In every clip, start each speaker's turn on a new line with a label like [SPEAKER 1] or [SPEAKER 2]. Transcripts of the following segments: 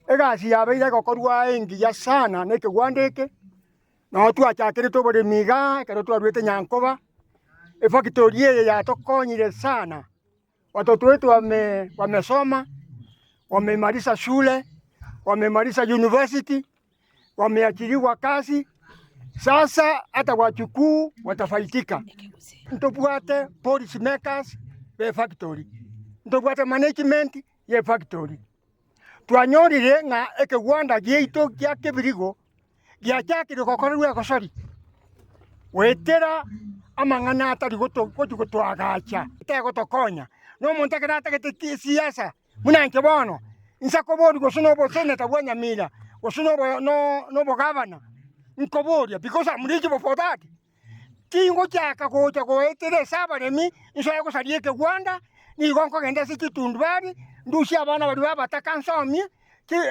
[SPEAKER 1] Egasi yabeire egokorwa engiya sana na ekegwanda eke, noo twachakerete oboremi igaa ekero twaruete Nyankoba, efactory eye yatokonyire sana, watoto wetu wame wamesoma, wamemaliza shule, wamemaliza university, wameajiriwa kazi, sasa hata wajukuu watafaidika. Ntobwate policy makers be efactory, ntobwate management ye efactory. Twanyorire ng'a ekegwanda giaito gia kebirigo giachakire gokorerwa egosori goetera amang'ana atari gochia gotoagacha, tegotokonya. Na omonto ekero atagete siasa buna inche bono, inse koboria gose na oboseneta bwa Nyamira, gose na obogavana, nkoboria because am eligible for that. Tingochaka gocha goetera ase abaremi, nsoe gosaria ekegwanda, nigo nkogenda ase chitundubari, ndusie abana baria b'abataka nsomie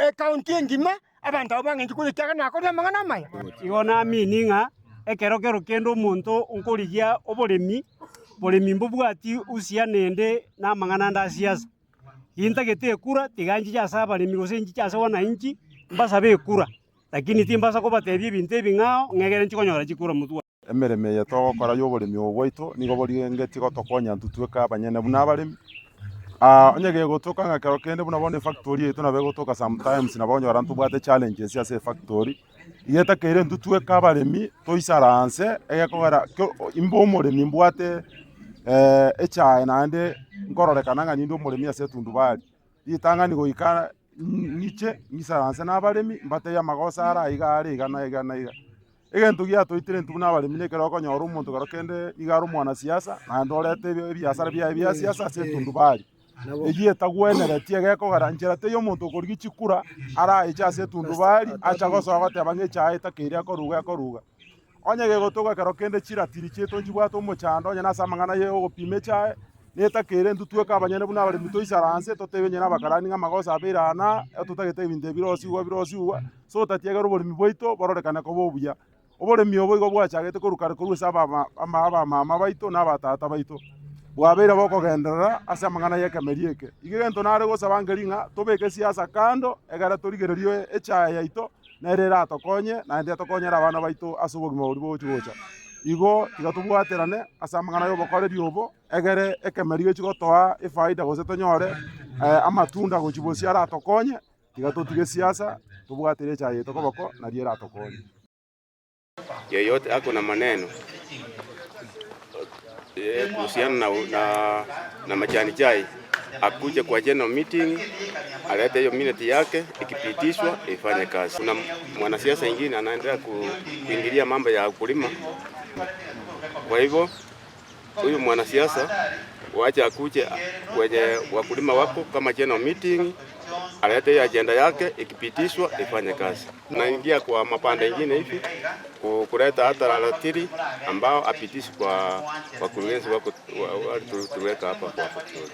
[SPEAKER 1] ecounty engima, abanto abwo bang'enche korwa ekiagera nakorire amang'ana amaya.
[SPEAKER 2] Igo naamini ng'a ekero kero kende omonto nkorigia oboremi, boremi mbobwati uhusiano ende namang'ana ande a siasa. Gintagete ekura, tiga nchiche ase abaremi gose nchiche ase wananchi, mbasabe ekura. Lakini timbasa kobatebia ebinto ebing'ao, ng'a ekere nchikonyora chikura motwe.
[SPEAKER 3] Emeremo eye togokora y'oboremi obo bwaito nigo borigengetie gotokonya intwe tweka abanyene buna abaremi. Onye gegotoka ng'a kero kende buna bono efactory yaito nabo egotoka sometimes nabo okonyora ntobwate challenges ase efactory, iga etakeire intwe tweka abaremi toisaranse egekogera imbe omoremi mbwate echae naende nkororekana ng'a ninde omoremi ase etundubari. Ritang'ani goika ng'iche ng'isaranse nabaremi, mbatebie amagoso are aiga are iga na iga na iga. Egento giatoitire intwe buna abaremi na ekero okonyora omonto kero kende nigo are omwanasiasa, naende orete ebiasara biaye bia siasa ase etundubari. Eyio etagwenereti egekogera nchera teiyo omonto okorigia chikura araeche ase etundubari acha gosoa goteba ng'a echae etakeire ekoruga ekoruga. Onye gegotoka ekero kende chiratiri chiaito nchibwate omochando onye nase amang'ana ya ogopima echae, netakeire intwe tweka abanyene buna abaremi toisaranse totebie onye na abakarani ng'a amagoso abeire aa na aa, totagete ebinto ebi birosigwe birosigwe, so tatiegera oboremi bwaito bororekane koba obuya. Oboremi obo igo bwachagete korwa kare korwa ase abama ama abamama baito na abatata baito, bwabeire bokogenderera ase amang'ana ya ekemeri eke. Igo egento nare gosaba nkeri ng'a tobeke siasa kando egere torigererie echae yaito. nere eratokonye, naende etokonyere abana baito ase obogima boria bogochi gocha. Igo tiga tobwaterane ase amang'ana y'obokoreri obo, egere ekemeri gechi gotoa efaida gose tonyore amatunda gochia bosio aratokonye, tiga totige esiasa, tobwatere echae yaito koboko nario eratokonye.
[SPEAKER 4] Yeyote ako na maneno kuhusiana na, na, na majani chai akuje kwa general meeting alete hiyo minute yake, ikipitishwa ifanye kazi. Kuna mwanasiasa ingine anaendelea kuingilia mambo ya ukulima, kwa hivyo huyu mwanasiasa wacha akuje kwenye wakulima wako kama general meeting alete hiyo agenda yake, ikipitishwa ifanye kazi. Naingia kwa mapande ingine hivi kuleta hata ratili ambao apitishi kwa wakurugenzi wako tuliweka hapa kwa factory.